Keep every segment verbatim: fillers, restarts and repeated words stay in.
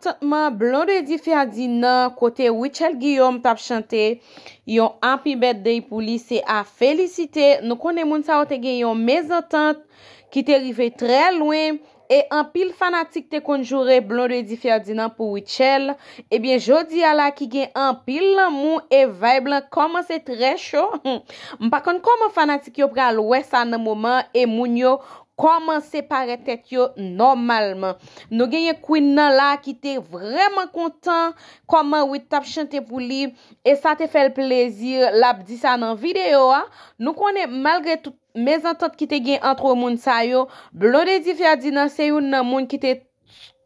Konsantman Blondedy Ferdinand, kote Rutshelle Guillaume t ap chante yon happy birthday pou li, se a felisite. Nou konnen moun sa yo te gen yon mezantant ki te rive trè lwen, e anpil fanatik te konn joure Blondedy Ferdinand pou Rutshelle. Ebyen, jodi a la ki gen anpil lanmou e vibe lan kòmanse trè cho. M pa konn kòman fanatik yo pral wè sa nan moman e moun yo kòmanse parèt tèt yo nòmalman. Nou genyen Queen nan la ki te vrèman kontan kòman Ruth t ap chante pou li, e sa te fè l plezi, l ap di sa nan videyo a. Nou konnen malgre tout mezantant ki te gen ant moun sa yo, Blondedy Ferdinand se youn nan moun ki te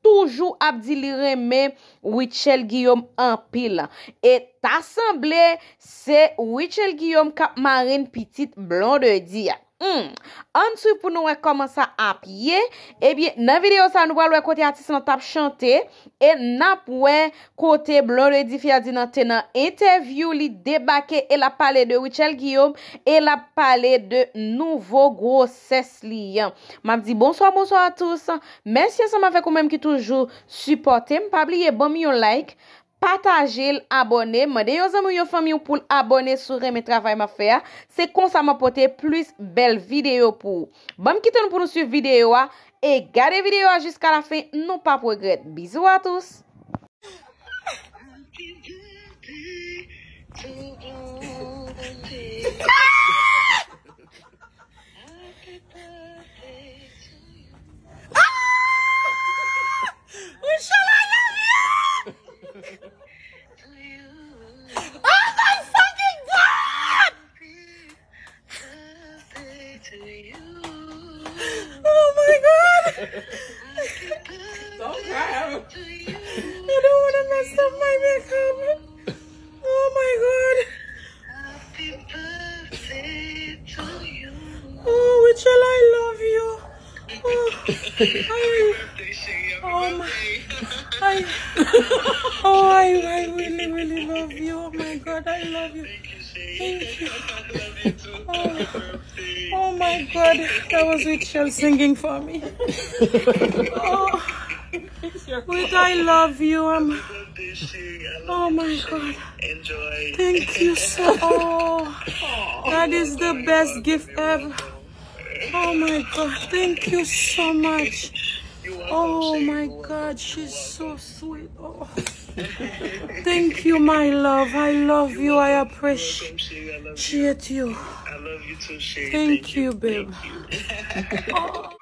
toujou ap di li renmen Rutshelle Guillaume anpil. E ta sanble se Rutshelle Guillaume k ap marenn pitit Blondedy a. Hmm. Ann swiv pou nou wè kòman sa ap ye. Ebyen, nan videyo sa, nou pral wè kote atis lan t ap chante. E n ap wè kote Blondedy Ferdinand te nan entèvyou, li debake e l ap pale de Rutshelle Guillaume e l ap pale de nouvo gwosès li an. M ap di bonswa, bonswa a tous. Mèsi ansanm avèk ou menm ki toujou sipòte m. Pa bliye ban m yon like, pataje l, abòne, mande yon zanmi w, yon fanmi w pou l abòne si w renmen travay m ap fè a. Se konsa m ap pote plis bèl videyo pou ou. Ban m kite nou pou nou swiv videyo a e gade videyo a jiska lafen, nou p ap regrèt. Bizou a tous. Rutshelle, I love you! Oh my fucking God! Oh my God! Don't cry. I don't wanna mess up my makeup. Oh my God. Oh, Rutshelle, I love you. Oh, I, oh my, I, oh, I, I really, really love you. Oh my God, I love you. Thank you. Oh, oh my God, that was Rutshelle singing for me. Oh, Ruth, I love you. I'm, oh my God. Thank you so. Oh, that is the best gift ever. Oh my God, thank you so much. Oh my God, she's so sweet. Oh. Thank you, my love. I love you. I appreciate you. Thank you, babe. Oh.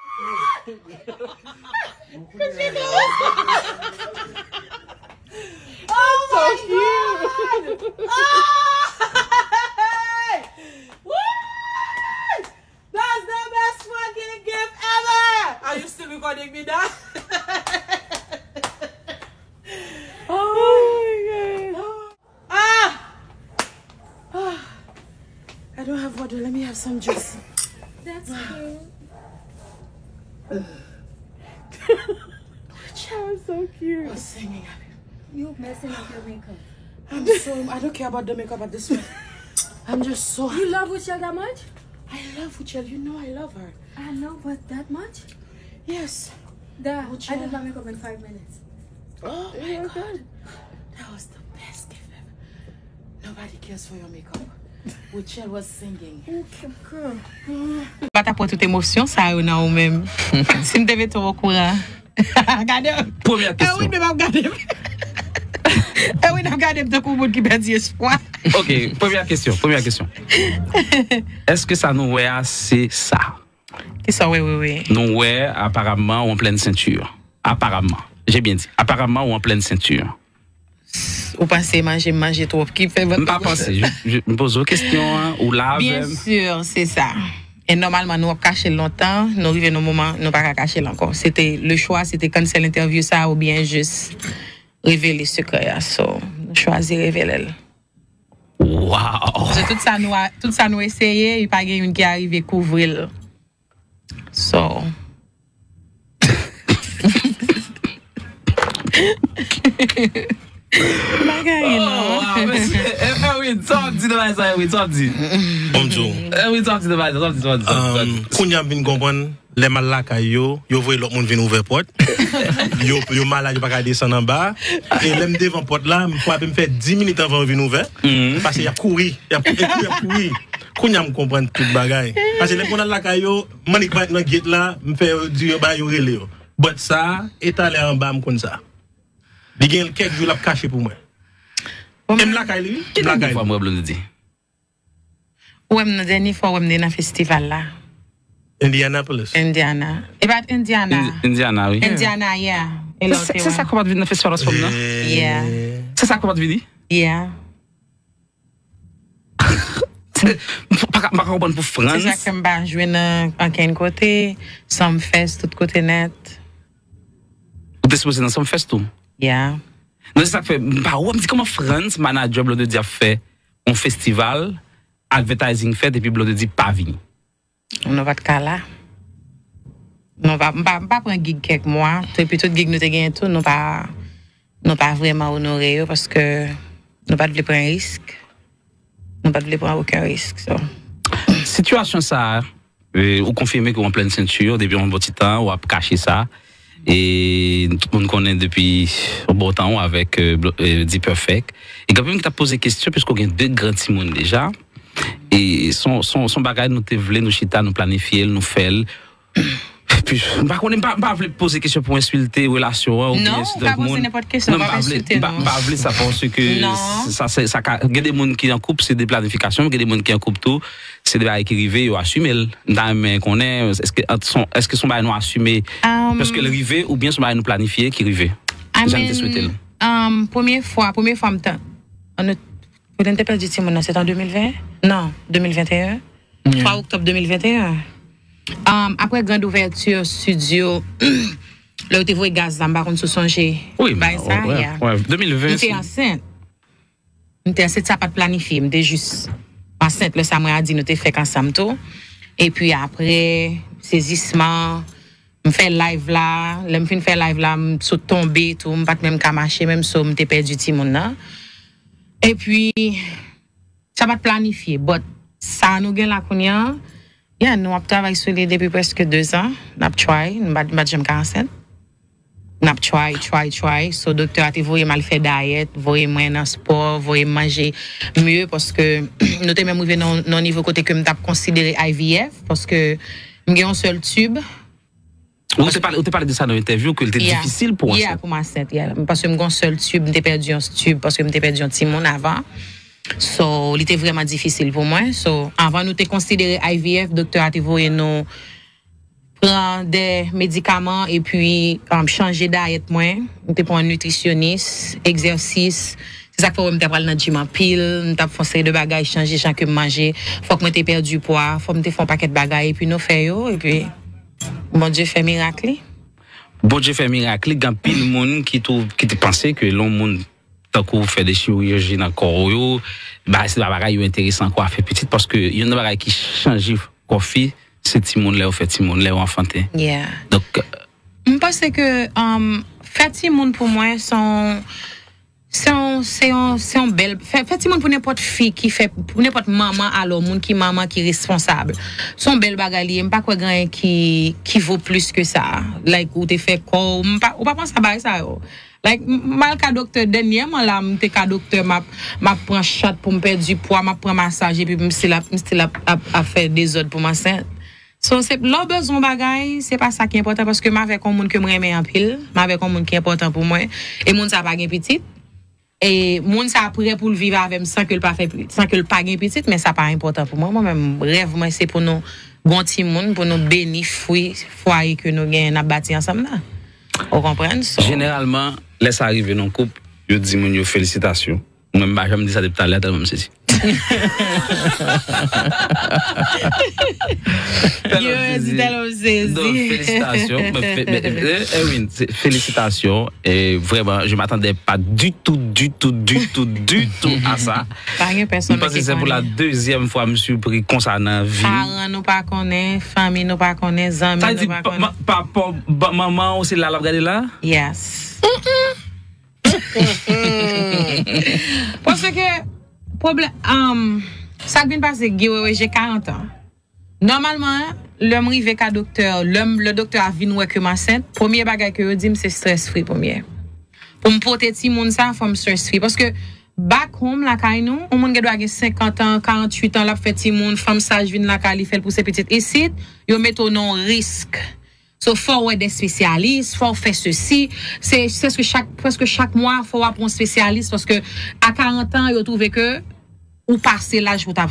Oh my God! Oh! Woo! That's the best fucking gift ever! Are you still recording me, Dad? Oh my God. Ah! Ah! I don't have water. Let me have some juice. That's cute. That was so cute. What's singing? You messing up your makeup. I'm so, I don't care about the makeup at this point. I'm just so. You love Rutshelle that much? I love Rutshelle. You know I love her. I know, but that much? Yes. Dad, I did my makeup in five minutes. Oh my God. That was the best gift ever. Nobody cares for your makeup. Rutshelle was singing. Ou k-, girl. M pa ta pran tout emosyon sa yo nan ou menm. Si m te mete w okouran. Gade. Premyè kesyon. Erwin menm ap gade m. Erwin ap gade m tankou moun ki pèdi espwa. Ok, premyè kesyon, premyè kesyon. Èske sa nou wè a se sa? Kisa w wè, wi, wi? Nou wè, apparemment, ou an plèn senti. Apparemment. J'ai bien dit. Apparemment, ou an plèn senti. Ou panse manje m manje twòp ki fè vant. M pa panse. Je, je, m poze w kesyon an, ou la avè m. Bien sûr, c'est ça. E nòmalman, nou ap kache l lontan, nou rive nan moman, nou pa ka kache l ankò. Se te le choix, se te cancel entèvyou sa, oubyen jis revele sekrè a. So, nou chwazi revele l. Wow! Paske tout sa nou a, tout sa nou eseye, e pa gen youn ki arive kouvri l. So. Bagay, non. Oh, wow, mesye. E, e, wi, sa w ap di nan bagay sa, wi, sa w ap di. Bon, m di w. E, wi, sa w ap di nan bagay sa, sa w ap di, sa w ap di, sa w ap di. Um, kounye a m vin konprann, Lè m al lakay yo, yo voye lòt moun vin ouvè pòt. Yo, yo malad, yo pa ka desann anba. E lè m devan pòt la, m frape, m fè dis minit anvan yo vin ouvè. Paske y ap kouri. Y ap, y ap kouri. Kounye a m konprann tout bagay. Paske lè m konn al lakay yo, m annik parèt nan get la, m fè yo di yo ba yo rele yo. But sa, e talè anba m konn sa. Li gen kèk jou l ap kache pou mwen. E m lakay li, wi. M lakay li. Ki dènye fwa m wè Blondedy? Ou wè m nan dènye fwa, ou wè m nan festival la. Indianapolis. Indiana. E pa t Indiana. Indiana, wi. Indiana, yeah. E lè w te wè. Se sa k fè w pa t vin nan festival Oxfam nan? Yeah. Se sa k fè w pa t vini? Yeah. M pa ka, m pa ka konprann pou Frantz. Se sa k fè m pa jwe nan ankenn kote. Sumfest, tout kote nèt. Ou te sipoze nan Sumfest tou? Yeah. Non, se sa k fè m pa wè, m di kòman Frantz, manager Blondedy, ap fè yon festival, advertising fèt, epi Blondedy pa vini. Nou pa t ka la. Nou pa, m pa, m pa pran gig kèk mwa. Epi tout gig nou te genyen tou, nou pa, nou pa vrèman onore yo paske nou pa t vle pran risk. Nou pa t vle pran okenn risk. So. Sitiyasyon sa a, e, ou konfime ke w an plèn senti, depi yon bon ti tan, w ap kache sa. E tout moun konnen depi yon bon tan w avèk, e, Blo-, e, D-Perfect. E gen anpil moun ki t ap poze kesyon, piske w gen de gran timoun deja. E son, son, son bagay nou te vle, nou chita, nou planifye l, nou fè l. Epi, m pa konnen, m pa, m pa vle poze kesyon pou ensilte relasyon an, oubyen ensilte lòt moun. Non, ou pa poze nenpòt kesyon, non, m pa vle, m pa, m pa vle sa, paske sa, sa, sa ka, gen de moun ki an koup, se de planifikasyon, gen de moun ki an koup tou, se de bagay ki rive, yo asime l. M ta renmen konnen, èske, èske se yon bagay nou asime, paske l rive, oubyen se yon bagay nou planifye ki rive? Jan n te swete l. Um, premye fwa, premye fwa m te, an nou, kote n te pèdi timoun nan, se te an de mil ven? Non, de mil venteyen. Twa oktòb de mil venteyen. Um, apre grand ouvèti studio, lè yo te voye gaz la, m pa konn si w sonje bagay sa, yeah. M te ansent. M te ansent, sa pa t planifye, m te jis ansent, lè Samuel a di nou te fèk ansanm tou. Epi apre, sezisman, m fè live la, lè m fin fè live la, m sot tonbe tou, m pa t menm ka mache menm, so m te pèdi timoun nan. Epi, sa pa t planifye, but sa nou gen la kounye a, yeah, nou ap travay sou li depi prèske de zan, n ap try, m pa, m pa t janm ka ansent. N ap try, try, try. So, doktè a te voye m al fè dayèt, voye mwen nan spò, voye m manje mye, paske nou te menm rive nan, nan yon nivo kote ke m t ap konsidere I V F, paske m gen yon sèl tib. Ou te pale, ou te pale de sa nan entèvyou, ke l te difisil pou w ansent. Yeah, pou m ansent, yeah. Paske m gen yon sèl tib, m te pèdi yon tib, paske m te pèdi yon timoun avan. So, li te vrèman difisil pou mwen. So, avan nou te konsidere I V F, doktè a te voye nou pran de medikaman epi, um, chanje dayèt mwen. M te pran yon nitrisyonis, egzèsis. Se sa k fè w wè m te pral nan gym anpil, m t ap fè yon seri de bagay, chanje jan ke m manje. Fòk mwen te pèdi pwa, fòk m te fè yon pakèt bagay, epi nou fè yo, epi Bondye fè mirak li. Bondye fè mirak li, gen anpil moun ki tou, ki te panse ke lè yon moun tankou fè de chirijyi nan kò yo, ba, se pa bagay yo enteresan ankò a fè pitit, paske youn nan bagay ki chanje kò fi, se timoun lè yo fè timoun, lè yo anfante. Yeah. Donk, m panse ke, um, fè timoun pou mwen se yon, se yon, se yon, se yon bèl, fè, fè timoun pou nenpòt fi ki fè, pou nenpòt manman, alò, moun ki manman ki responsab. Se yon bèl bagay li ye, m pa kwè gen anyen ki, ki vo plis ke sa. Like, ou te fè kò w, m pa, ou pa panse a bagay sa yo. Like, m, m al ka doktè dènyèman la, m te ka doktè, m ap, m ap pran chat pou m pèdi pwa, m ap pran masaj, epi m still ap, m still ap, ap, ap fè dezòd pou m ansent. So, se, lè w bezwen yon bagay, se pa sa ki enpòtan, paske m avèk yon moun ke m renmen anpil, m avèk yon moun ki enpòtan pou mwen, e moun sa pa gen pitit. E moun sa prè pou l viv avè m san ke l pa fè, san ke l pa gen pitit, men sa pa enpòtan pou mwen. Mwen menm, rèv mwen, se pou nou gen yon timoun, pou nou beni fwi fwaye ke nou genyen, n ap bati ansanm nan. Ou konprann? So, jeneralman, lè sa rive nan koup, yo di moun yo felisitasyon. Mwen, m pa janm di sa depi talè, tèlman m sezi. Yo, di tèlman m sezi. Donc, félicitations. Mais fé-, mais, euh, Erwin, c'est, félicitations. Et vraiment, je m'attendais pas du tout, du tout, du tout, du tout à ça. Pa gen pèsonn ki konnen. M panse se pou la dezyèm fwa m sipri konsa nan vi m. Paran nou pa konnen, fanmi nou pa konnen, zanmi nou pa konnen. Sa di pa, pa, pa, pa, manman ou se la l ap gade la? Yes. Paske, pwoblèm, um, sa k vin pase, Guy Wewe, j'ai quarante ans. Nòmalman, Lè m rive ka doktè, lè m, lè doktè a vin wè ke m ansent, premye bagay ke yo di m se stress free premye. Pou m pote timoun sa, fò m stress free. Paske back home lakay nou, yon moun gen dwa gen senkant an, karanntuit an, l ap fè timoun, fanm saj vin lakay li, fè l pouse pitit. Isit, yo mete w nan yon risk. So, fò w wè de espesyalis, fò w fè sesi. Se, se prèske chak, prèske chak mwa, fò w ap wè yon espesyalis, paske a karant an, yo twouve ke ou pase laj pou ta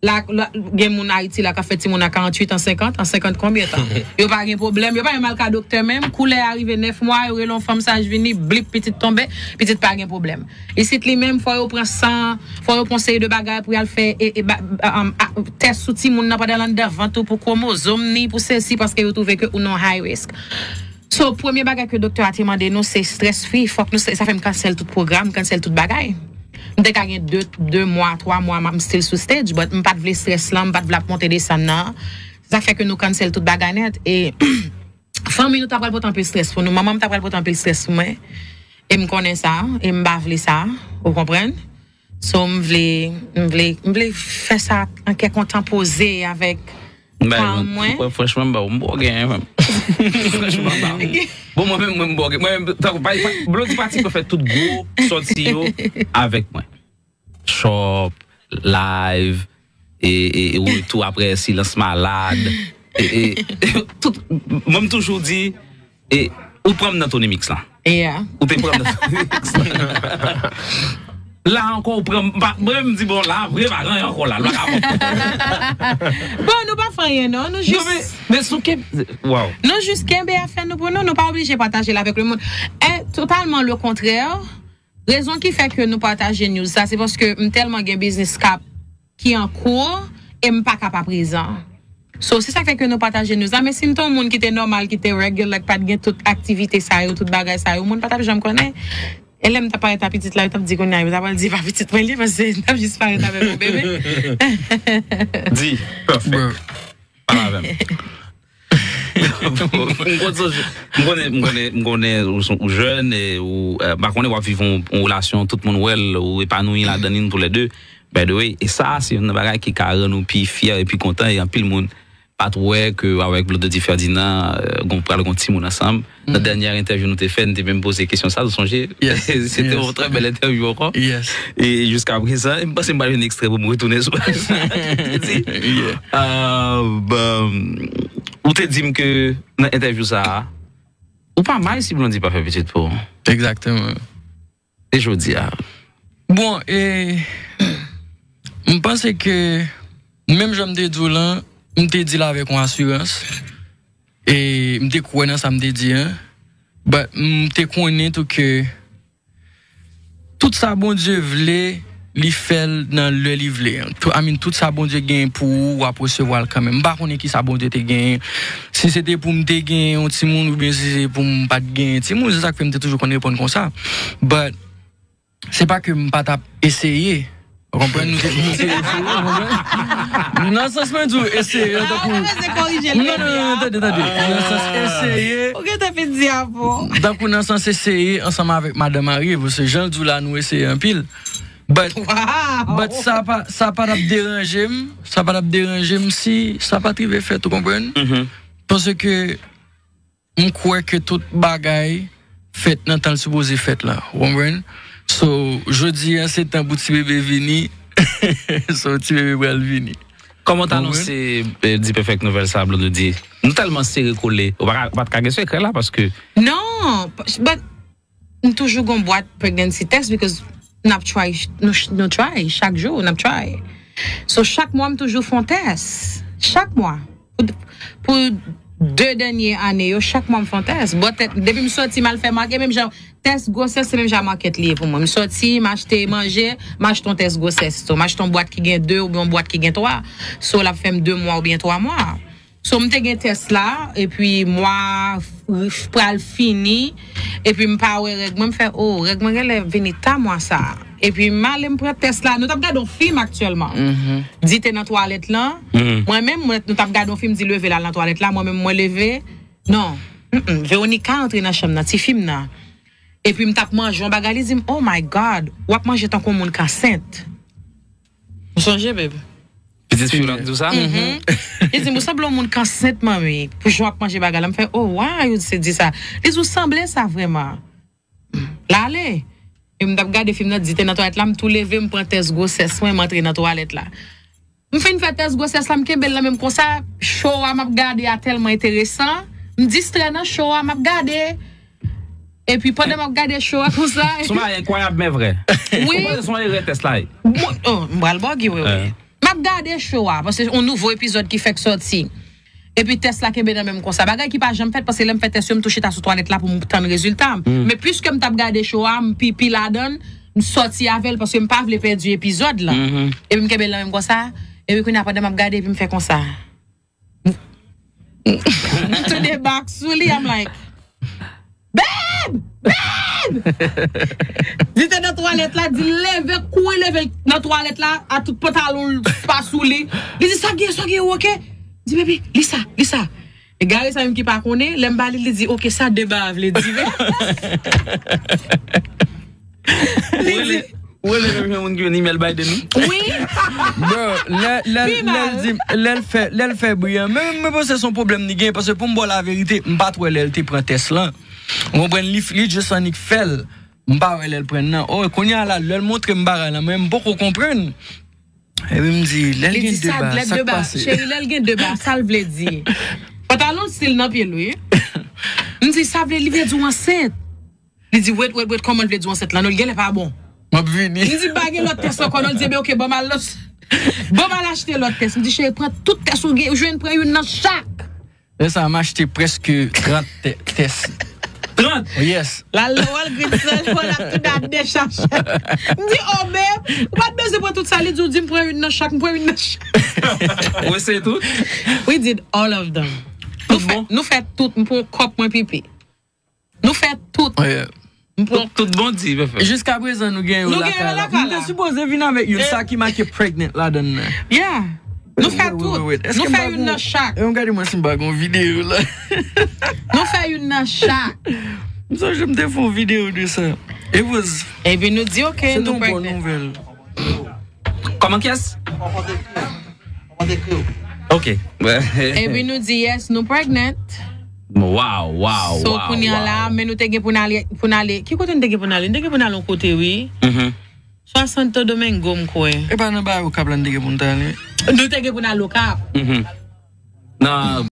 La, la, gen moun Ayiti la k ap fè timoun a karanntuit an, senkant an, senkant konbyen tan? Yo pa gen pwoblèm, yo pa menm al ka doktè menm. Kou lè a rive nèf mwa, yo rele yon fanm saj vini, blip, pitit tonbe, pitit pa gen pwoblèm. Isit li menm, fò yo pran san, fò yo pran seri de bagay pou y al fè e, e, ba- um, a- tès sou timoun nan pandan l anndan vant ou pou kwomozòm ni, pou sesi, paske yo twouve ke ou nan high risk. So, premye bagay ke doktè a te mande nou, se stress free. Fòk nou, sa fè m cancel tout pwogram, m cancel tout bagay. M te ka gen de, de mwa, twa mwa, m still sou stage, but m pa t vle stress lan, m pa t vle ap monte desann nan. Sa fè ke nou cancel tout bagay nèt. E fanmi nou ta pral pote anpil stress pou nou. Manman m ta pral pote anpil stress pou mwen. E m konnen sa, e m pa vle sa. Ou konprann? So, m vle, m vle, m vle fè sa an kè kontan poze avèk Bay, pa mwen, mwen. Franchman, m ba ou, m bò gen, menm. Franchman, m ba ou. Bon, mwen menm, mwen, m bò gen. Mwen menm, tankou, pa, pa, Blondedy pati pou fè tout gwo sòti yo avèk mwen. Shop, live, e, e, e retou apre silans malad. E, e, tout, mwen, m toujou di, E ou pran m nan Tony Mix lan. Yeah. Ou te pran m nan Tony Mix lan. La ankò, ou pran m. Mwen, m di, bon, la, vre, pa gen anyen ankò la. Bon, nou pa fè anyen, non. Nou jis. Non, men, men sou ke. Wow. Nou jis kenbe afè nou pou nou. Nou pa oblije pataje l avèk lemonn. E totalman le kontrè. Rezon ki fè ke nou pataje news sa, se paske m tèlman gen biznis k ap, ki an kou, e m pa ka pa prezan. So, se sa k fè ke nou pataje news la. Men si m te yon moun ki te nòmal, ki te regular, ki pa t gen tout aktivite sa yo, tout bagay sa yo, moun pa t ap janm konnen. E lè m t ap parèt a pitit la, yo t ap di kounye a, yo ta pral di pa pitit mwen li, paske m t ap jis parèt avèk yon bebe. Di, perfect. Pale avè m. M konn sonje, m konnen, m konnen, m konnen ou son, ou jèn, e ou, eh, m pa konnen w ap viv yon, yon relasyon, tout moun wè l, ou epanouyi ladan li, nou toulède. By the way, e sa, se youn nan bagay ki ka rann ou pi fyè e pi kontan, e anpil moun pa t wè ke w avèk Blondedy Ferdinand, eh, gon pral gon timoun ansanm. Nan dènyè entèvyou nou te fè, nou te menm poze kesyon sa, ou sonje? Yes. Se te yon trè bèl entèvyou ankò. Yes. E jiska prezan, m panse m pral jwenn ekstrè pou m retounen sou sa. Ou te di m ke nan entèvyou sa a, ou pa mal si Blondedy pa fè pitit pou ou. Egzakteman. E jodi a? Bon, e, m panse ke, menm jan m te di w lan, m te di l avèk yon asirans. E m te kwè nan sa m te di an. But m te konnen tou ke tout sa Bondye vle, li fè l nan lè li vle. Tout, I mean, tout sa Bondye gen pou ou, w ap resevwa l kanmenm. M pa konnen ki sa Bondye te genyen. Si se te pou m te gen yon timoun oubyen si se pou m pa t gen timoun, se sa k fè m te toujou konn reponn konsa. But se pa ke m pa t ap eseye. Ou konprann? Nou te, nou te eseye, ou konprann? Nan sans mwen di w eseye, tankou, non, non, non, non, tande, tande. Nan sans eseye. Ou gentan fin di a bon. Tankou nan sans eseye ansanm avèk madanm marye, paske jan l di w la, nou eseye anpil. But, but sa pa, sa pa t ap deranje m, sa pa t ap deranje m si sa pa t rive fèt, ou konprann? Paske m kwè ke tout bagay fèt nan tan l sipoze fèt la. Ou konprann? So, jodi a, se tan pou ti bebe vini. So, ti bebe pral vini. Kòman w t anonse, eh, D-Perfect nouvèl sa, Blondedy? Nou tèlman sere kole. Ou pa ka, ou pa t ka gen sekrè la, paske. Non, but m toujou gon bwat pregnancy test because n ap try, nou, nou try, chak jou n ap try. So, chak mwa m toujou fè yon tès. Chak mwa. Pou, pou de dènye ane yo, chak mwa m fè yon tès. Bò tèt, depi m sòti, m al fè make, menm jan, tès gwosès, se menm jan makèt li ye pou mwen. M sòti, m achte manje, m achte yon tès gwosès tou. M achte yon bwat ki gen de oubyen yon bwat ki gen twa. So, l ap fè m de mwa oubyen twa mwa. So, m te gen tès la, epi mwa f- pral fini, epi m pa wè règ mwen, m fè, oh, règ mwen genlè vini ta mwa sa a. Epi m ale, m pran tès la. Nou t ap gade yon fim aktyèlman. Di te nan twalèt lan. Mwen menm, mwen, nou t ap gade yon fim, di leve l al nan twalèt la. Mwen menm, mwen leve. Non. Mm-mm. Veronica antre nan chanm nan, ti fim nan. Epi m t ap manje yon bagay, li di m, oh my God, w ap manje tankou yon moun k ansent. Ou sonje, babe? Di sou lòt di w sa? Li di m, "Ou sanble yon moun k ansent, manmi, pou jan w ap manje bagay la." M fè, "Oh, why you say di sa?" Li di, "Ou sanble sa vrèman." L ale. E m t ap gade fim nan, di te nan twalèt la, m tou leve, m pran tès gwosès mwen, m antre nan twalèt la. M fin fè tès gwosès la, m kenbe l nan men m konsa, show a m ap gade a tèlman enteresan, m distrè nan show a, m ap gade. Epi pandan m ap gade show a konsa, Se yon bagay enkwayab, men vrè. Wi. Ou panse se yon erè tès la ye? Mwen, oh, m pral bògè, wi, wi. Eh. M ap gade show a, paske yon nouvo epizòd ki fèk sòti. Epi tès la kenbe nan men m konsa. Bagay ki pa janm fèt, paske lè m fè tès yo, m tou chita sou twalèt la pou m tann rezilta m. Men piske m t ap gade show a, m pipi ladan l, m sòti avè l, paske m pa vle pèdi epizòd la. Epi m kenbe l nan men m konsa. Epi kounye a, pandan m ap gade, epi m fè konsa. M tounen bak sou li, I'm like, "Babe! Babe!" Li te nan twalèt la, di leve, kouri leve nan twalèt la, a tout pantalon l pa sou li. Li di, "Sa gen, sa gen, ok?" Di, "Baby, li sa, li sa." Egare sa menm ki pa konnen, lè m ba li, li di, "Ok, sa de ba a vle di." Li di, Ou rele menm jan moun ki jwenn imèl Biden wi. Wi. Bro, lè lè Pi lè l mal. Di lè l fè lè l fè bri an, men mwen panse se yon pwoblèm li gen, paske pou m ba w laverite, m pa t wè lè l te pran tès lan. Ou konprann, li li just annik fè l. M pa wè lè l pran l nan. Oh, kounye a la, lè l montre m bagay lan, mwen m poko konprann. Epi m di, lè l Li gen di de sa, ba, lè sa de k ba, pase? Cheri, lè l gen de ba, sa l vle di? Pantalon stil nan pye l wi. M di, sa vle, li vle di w ansent. Li di, "Wait, wait, wait, kòman l vle di w ansent la? Non, l genlè pa bon." M ap vini. M di, "Pa gen lòt tès ankò, non?" L di, "Ebyen, ok, ban m al lòt, ban m al achte lòt tès." M di, "Cheri, pran tout tès ou gen, ou jwenn, pran youn nan chak." Lè sa a, m achte prèske trant tè- tès. Trant? Yes. L al nan Walgreens, l al ap tou dat dechache. M di, "Oh, babe, ou pa t bezwen pran tout sa." Li di, "Ou di m pran youn nan chak, m pran youn nan chak." Ou eseye tout? We did all of them. Nou fè, bon. Nou fè tout, m pran kòp mwen pipi. Nou fè tout. Yeah. M pran Tout, tout bon di, fè fè. Jiska prezan, nou gen yo Nou gen yo lakay la. Lakay M te la. Sipoze vin avèk youn, E- sa ki make pregnant ladan l nan. Yeah. Nou fè Wait, wait, tout. Wait, wait. Èske Nou m fè pa youn gon- nan chak. E, m gade mwen si m pa gon videyo la. Nou fè youn nan chak. M sonje m te fè yon videyo de sa. It was Epi nou di, "Ok, Se nou yon bon pregnant." Nouvèl. Kòman, kiyès? Ok. Epi nou di, "Yes, nou pregnant." Wow, wow, So, wow, kounye a la, wow. Men nou te gen pou n ale, pou n ale. Ki kote n te gen pou n ale? N te gen pou n ale yon kote, wi. Mhm. Swa Santo Domingo, m kwè. E pa nan Bayo Kap la n te gen pou n t ale? Nou te gen pou n al Okap. Mhm. Nan